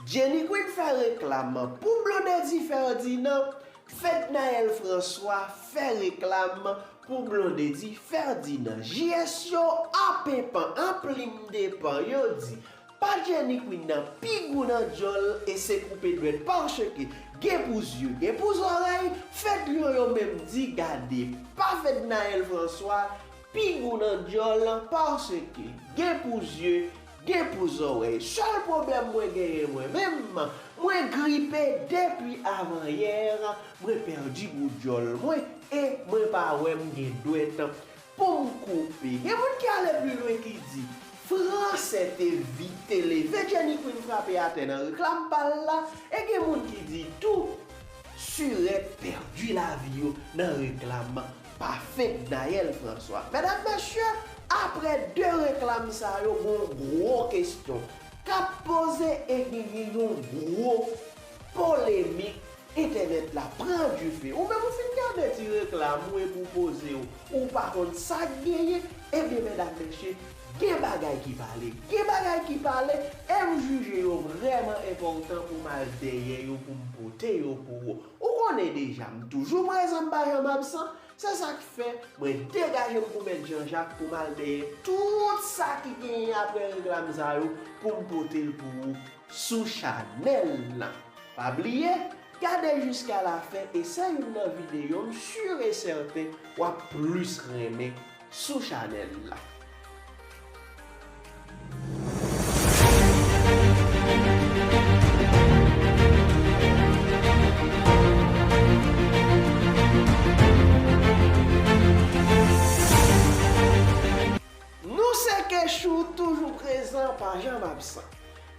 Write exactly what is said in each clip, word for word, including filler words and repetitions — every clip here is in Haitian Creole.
Jenny Queen fè reklam pou Blondedy Ferdinand. Fednaelle François fè reklam pou Blondedy Ferdinand. J S yo a penpan, an plim de pan, yo di pa Jenny Queen nan pi gou nan djòl e se koupe dwèt paske gen pou zye, gen pou zòrèy, Fed Lion yo menm di gade pa Fednaelle François pi gou nan djòl paske gen pou zye, gen pou zòrèy. Sèl pwoblèm mwen genyen mwen menm, mwen gripe depi avanyè, mwen pèdi bout djòl mwen e mwen pa wè m gen dwèt pou m koupe. Gen moun ki ale pi lwen ki di Fransè te vite leve Jenny Queen frape atè nan reklam pa l la e gen moun ki di tou Surette pèdi lavi yo nan reklam pa Fednaelle François. Medam, mesye, apre de reklam sa yo, gon gwo kesyon k ap poze e genyen yon gwo polemik. Entènèt la pran dife. Ou menm ou fin gade ti reklam ou epi w poze w, ou pa konn sa k genyen. Ebyen, medam, mesye, gen bagay ki pale. Gen bagay ki pale e m jije yo vrèman enpòtan pou m al dèyè yo, pou m pote yo pou ou. Ou konnen deja, m toujou prezan, m pa janm absan. Se sa k fè mwen degaje m kou Mèt Jan Jak pou m al dèyè tout sa ki genyen apre reklam sa yo pou m pote l pou ou sou chanèl lan. Pa bliye, gade jiska lafen e se youn nan videyo m si e sèten w ap plis renmen sou chanèl la. Nou se Kechou, toujou prezan, pa janm absan.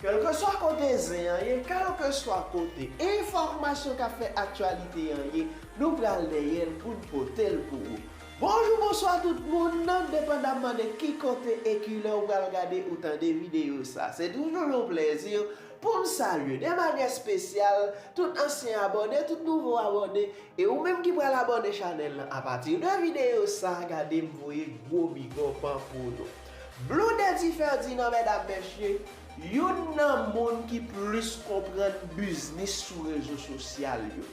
Kèlkeswa kote zen an ye, kèlkeswa kote enfòmasyon k ap fè aktyalite an ye, nou pral dèyè l pou n pote l pou ou. Bonjou, bonswa tout moun, depandamman de ki kote e ki lè ou pral gade ou tande videyo sa. Se toujou yon plèzi pou m salye de manyè espesyal tout ansyen abòne, tout nouvo abòne, e ou menm ki pral abòne chanèl lan apati de videyo sa, gade m voye gwo big up pou nou. Blondedy Ferdinand, medam, mesye, youn nan moun ki plis konprann biznis sou rezo sosyal yo.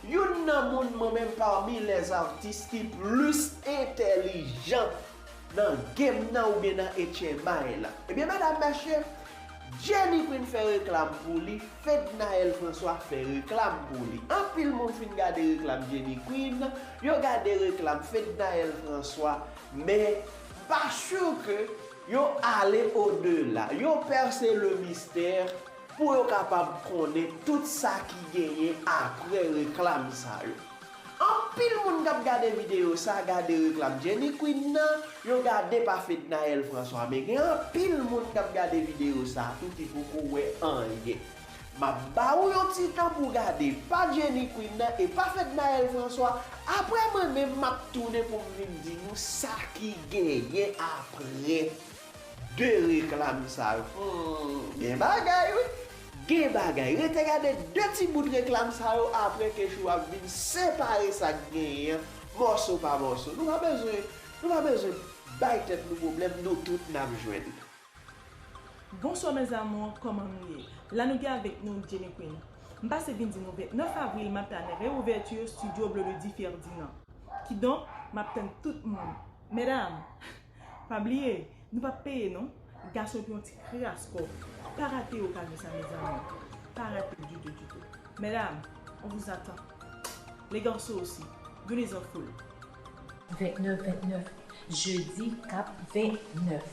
Youn nan moun mwen menm pami lèzartis ki plis entèlijan nan game nan oubyen nan H M I la. Ebyen, medam, mesye, Jenny Queen fè reklam pou li, Fednaelle François fè reklam pou li. Anpil moun fin gade reklam Jenny Queen, yo gade reklam Fednaelle François, men m pa si ke yo ale odela, yo pèse le mistè pou yo kapab konnen tout sa ki genyen apre reklam sa yo. Anpil moun k ap gade videyo sa gade reklam Jenny Queen nan, yo gade pa Fednaelle François, men gen anpil moun k ap gade videyo sa tou ki poko wè anyen. M ap ba ou yon ti tan pou gade pa Jenny Queen nan e pa Fednaelle François, apre mwen menm m ap tounen pou m vin di nou sa ki genyen apre de reklam sa yo. Hmm, gen bagay wi. Gen bagay. Rete gade de ti bout reklam sa yo apre Kechou ap vin separe sa k genyen an mòso pa mòso. Nou pa bezwen, nou pa bezwen bay tèt nou pwoblèm, nou tout n ap jwenn. Bonswa mes amours, kòman nou ye? La nou gen avèk nou Jenny Queen. M pase vin di nou vennèf avril m ap tann reouvèti studio Blondedy Ferdinand. Kidonk, m ap tann tout moun. Medam, pa bliye, nou p ap peye non. Gason epi yon ti kras kò. Pa rate okazyon sa, mes amours. Pa rate l ditou, ditou. Mesdames, on vous attend. Les garçons aussi. Venez en foule. Vennèf, vennèf. Jedi k ap vennèf.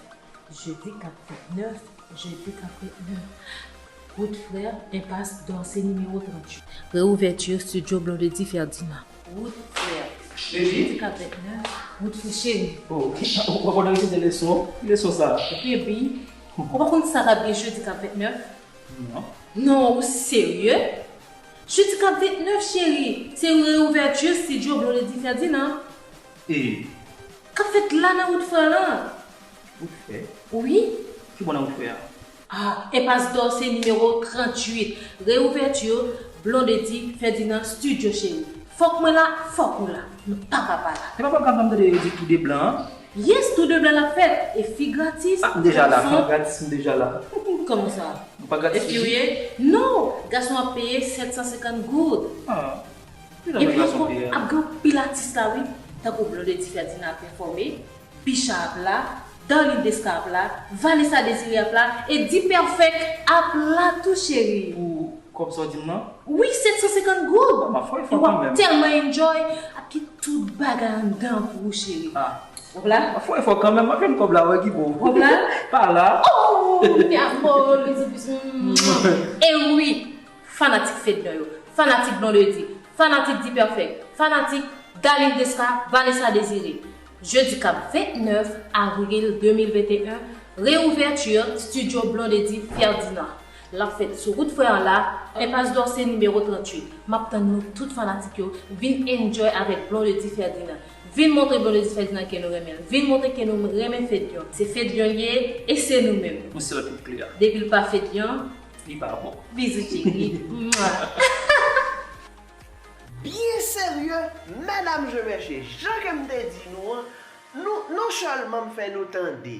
Jedi k ap vennèf. Jedi k ap vennèf. Wout Frè, enpas Dòse nimewo tranntuit. Reouvèti Studio Blondedy Ferdinand. Wout Frè. Jedi? Jedi k ap vennèf. Wout Frè, cheri. Oh, w ap rete leson? Ki leson sa? Baby, ou pa konn sa k ap gen jedi k ap vennèf? Non. Non, ou serye? Jedi k ap vennèf, cheri, se reouvèti Studio Blondedy Ferdinand. E? K ap fèt la nan Wout Frè lan. Wout Frè? Wi. Ki bò nan Wout Frè a? Ah, enpas Dòse nimewo tranntuit. Reouvèti Blondedy Ferdinand Studio, cheri. Fòk mwen la, fòk ou la. Nou pa ka pa la. Se pa pral ka ban m tande yo di tou de blan an? Yes, tou de blan l ap fèt. E fi gratis, Ah, m deja la, gason. Gratis, m deja la. Kòman sa? M pa gratis. If you ye? Non, gason ap peye sèt san senkant goud. Ah. Epi ap gen anpil atis la wi, tankou Blondedy Ferdinand ap pèfòme, Bicha ap la, Darline Desca ap la, Vanessa Désiré ap la, e D-Perfect ap la tou cheri. Pou kòb sa w di m nan? Wi, sèt san senkant goud. M ap fè efò E w ap kanmenm. Tèlman enjoy, ap gen tout bagay anndan pou ou cheri. Ah. W ap la? M ap fè efò kanmenm, m ap jwenn kòb la wè ki bo. W ap la? Pa la. Oh, mi amor, Luizy Peace. E wi, fanatik Fedna yo, fanatik Blondedy, fanatik D-Perfect, fanatik Darline Desca, Vanessa Désiré. Jedi k ap vennèf avril de mil venteyen, reouvèti Studio Blondedy Ferdinand. L ap fèt sou wout Frè an la, enpas Dòse nimewo tranntuit. M ap tann nou tout fanatik yo, vin enjoy avèk Blondedy Ferdinand. Vin montre Blondedy Ferdinand ke nou renmen l. Vin montre ke nou renmen Fedyon. Se Fedyon l ye, e se nou menm. Mwen se lòt tout kle a. Depi l pa Fedyon, Li pa bon. Bizou cheri. Mwa. Byen serye, medam je mesye, jan ke m te di nou an, nou non sèlman m fè nou tande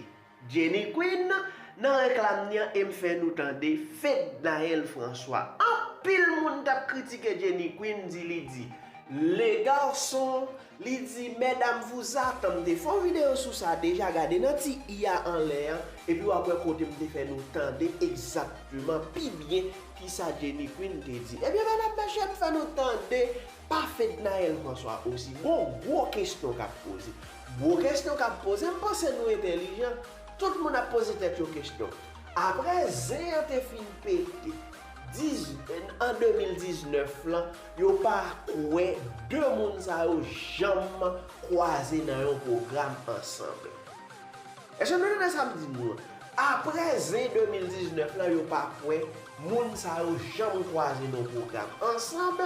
Jenny Queen nan reklam li an e m fè nou tande Fednaelle François. Anpil moun t ap kritike Jenny Queen, di li di, le garçon, li di, mesdames vous attendez. M te fè yon videyo sou sa deja, gade nan ti i a anlè an, epi w ap wè kote m te fè nou tande egzakteman pi byen kisa Jenny Queen te di. Ebyen, medam mesye, m fè nou tande pa Fednaelle François osi. Gon gwo kesyon k ap poze. Gwo kesyon k ap poze, m panse nou entèlijan. Tout moun ap poze tèt yo kesyon. Apre zen an te fin pete, diz, an de mil diznèf lan, yo pa kwè de moun sa yo janm kwaze nan yon pwogram ansanm. Èske nou tande sa m di nou an? Apre zen de mil diznèf lan, yo pa kwè moun sa yo janm kwaze nan yon pwogram ansanm.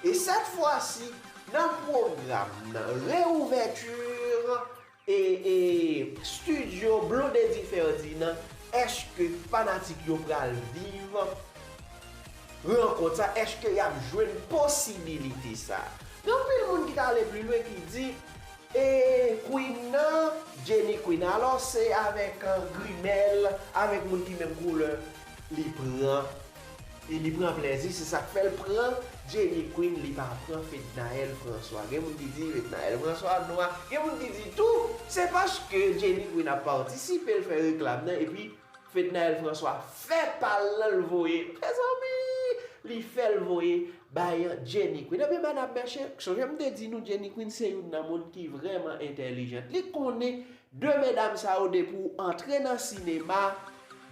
E sèt fwa si, nan pwogram nan reouvèti e, e, Studio Blondedy Ferdinand, èske fanatik yo pral viv rankont sa? Èske y ap jwenn posibilite sa? Gen anpil moun ki t ale pi lwen ki di, e, Queen nan, Jenny Queen, alò se avèk, e, grimèl, avèk moun ki menm koulè li pran. E li pran plèzi, se sa k fè l pran Jenny Queen, li pa pran Fednaelle François. Gen moun ki di Fednaelle François nwa, gen moun ki di tou, se paske Jenny Queen ap patisipe, l fè reklam nan, epi Fednaelle François fè pa l lan, l voye. Mezanmi, li fè l voye bay Jenny Queen. Ebyen, medam mesye, sonje m te di nou, Jenny Queen se youn nan moun ki vrèman entèlijant. Li konnen de medam sa yo, depi w antre nan sinema,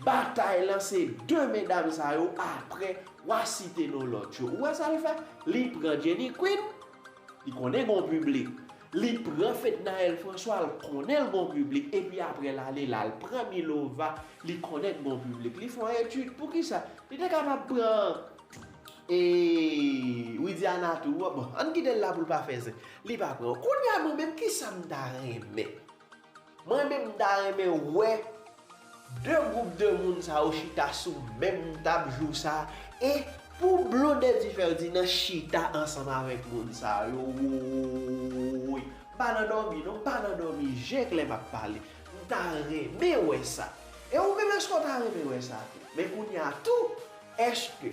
batay lan se de medam sa yo, apre w a site non lòt yo. Ou wè sa l fè? Li pran Jenny Queen, li konnen gon piblik. Li pran Fednaelle François, l konnen l gon piblik. Epi apre l ale, l al pran Milova, li konnen l gon piblik. Li fè yon etid. Poukisa? Li te kapab pran, e, Widiana tou. Bon, ann kite l la pou l pa fè zen. Li pa pran. Kounye a, mwen menm, kisa m ta renmen? Mwen menm, m ta renmen wè de gwoup de moun sa yo chita sou menm tab jou sa, e pou Blondedy Ferdinand chita ansanm avèk moun sa yo, woy, m pa nan dòmi non, m pa nan dòmi, je klè m ap pale. M ta renmen wè sa. E ou menm, èske w ta renmen wè sa tou? Men kounye a tou, èske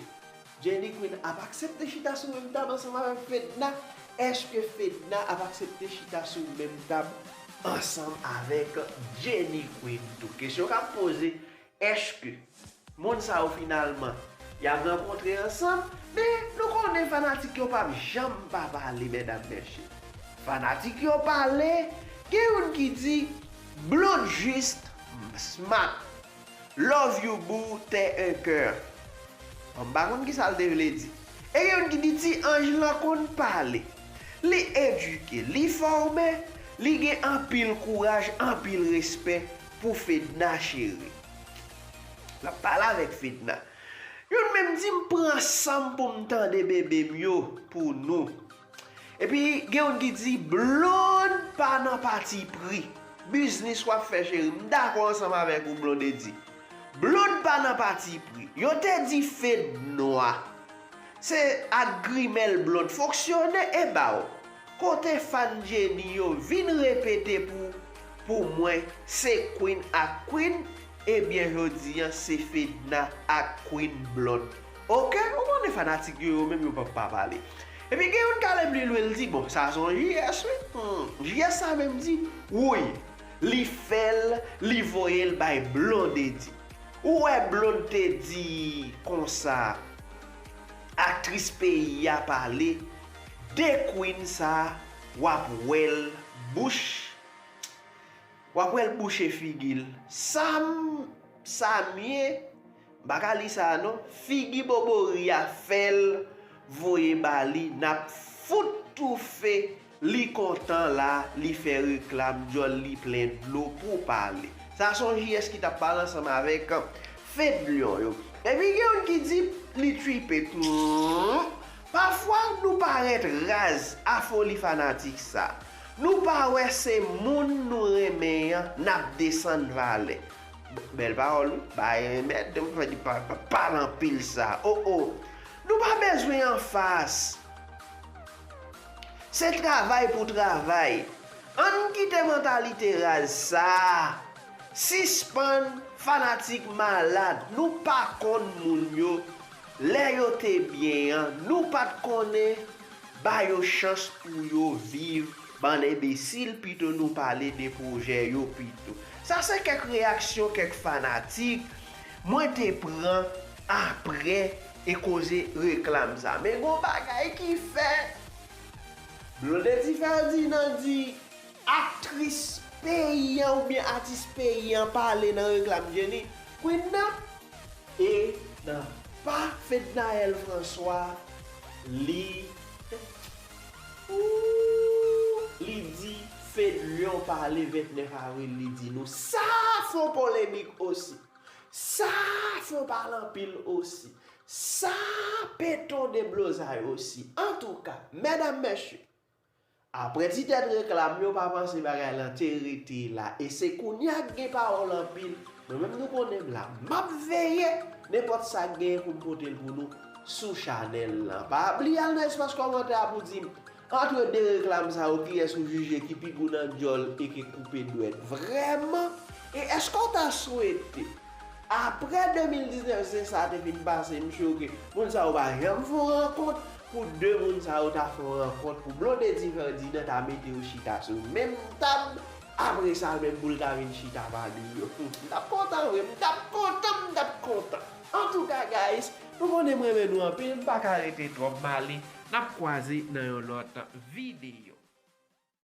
Jenny Queen ap aksepte chita sou menm tab ansanm avèk Fedna? Èske Fedna ap aksepte chita sou menm tab ansanm avèk Jenny Queen tou? Kesyon k ap poze, èske moun sa yo finalman y ap rankontre ansanm? Men nou konnen fanatik yo p ap janm pa pale, medam mesye. Fanatik yo pale, gen youn ki di, Blonde juste, smart. Love you boo, t'es un cœur. Bon, m pa konn kisa l te vle di. E gen youn ki di ti anj lan konn pale. Li edike, li fòme, li gen anpil kouraj, anpil respè pou Fedna cheri. L ap pale avèk Fedna. Youn menm di m pran san m pou m tande bebe m yo pou nou. Epi gen youn ki di, Blonde pa nan patipri. Biznis w ap fè cheri, m dakò ansanm avèk ou Blondedy. Blonde pa nan patipri. Yo te di Fed nwa. Se ak grimèl Blonde fonksyone e ba w. Kote fan Jenny yo vin repete pou, Pou mwen, se Queen ak Queen. Ebyen, jodi an, se Fedna ak Queen Blonde. Oke, ou konnen fanatik yo, yo menm yo p ap pa pale. Epi gen youn k ale pli lwen, l di, bon, sa se yon J S, wi. Hmm, J S sa menm di, wi, li fè l, li voye l bay Blondedy. Ou wè Blonde te di konsa, aktris peyi a pale, de Queen sa, w ap wè l bouch, w ap wè l bouche figi l. Sa m, sa m ye, m pa ka li sa non. Figi Bobori a fè l voye ba li, n ap fout toufe. Li kontan la, li fè reklam, djòl li plen dlo pou pale. Sa se yon J S ki t ap pale ansanm avèk Fedlion yo. Epi gen youn ki di li tripe tou. Pafwa nou parèt raz a foli fanatik sa. Nou pa wè se moun nou renmen an n ap desann valè. Bèl pawòl wi, bay mèt, m fè di pa, pa, pale anpil sa. O o. Nou pa bezwen anfas. Se travay pou travay. Ann kite mantalite raz sa a. Sispann fanatik malad. Nou pa konn moun yo. Lè yo te byen an, nou pa t konnen. Ba yo chans pou yo viv. Bann enbesil, pito nou pale de pwojè yo pito. Sa se kèk reyaksyon kèk fanatik mwen te pran apre e koze reklam sa. Men gon bagay ki fè Blondedy Ferdinand di aktris peyi an oubyen atis peyi an pale nan reklam Jenny Queen nan. E nan pa Fednaelle François, li, ooh, li di Fedlion pale vennèf avril, li di nou sa fè yon polemik osi. Sa fè yon pale anpil osi. Sa pete yon deblozay osi. Antouka, medam, mesye, apre ti tèt reklam yo, pa panse bagay lan te rete la. E se kounye a k gen pawòl anpil. Mwen menm nou konnen m la. M ap veye nenpòt sa k genyen pou m pote l pou nou sou chanèl lan. Pa bliye al nan espas kòmantè a pou di m, antre de reklam sa yo, kiyès ou jije ki pi gou nan djòl e ki koupe dwèt? Vrèman? E èske w ta swete Apre de mil diznèf, se sa te fin pase, m si ke moun sa yo pa janm fè yon rankont. Pou de moun sa yo ta fè yon rankont, pou Blondedy Ferdinand ta mete yo chita sou menm tab, apre sa menm pou l ta vin chita pami yo. Hmm, m t ap kontan vre, m t ap kontan, m t ap kontan. Antouka, guys, nou konnen m renmen nou anpil, m pa ka rete twòp, m ale. N ap kwaze nan yon lòt videyo.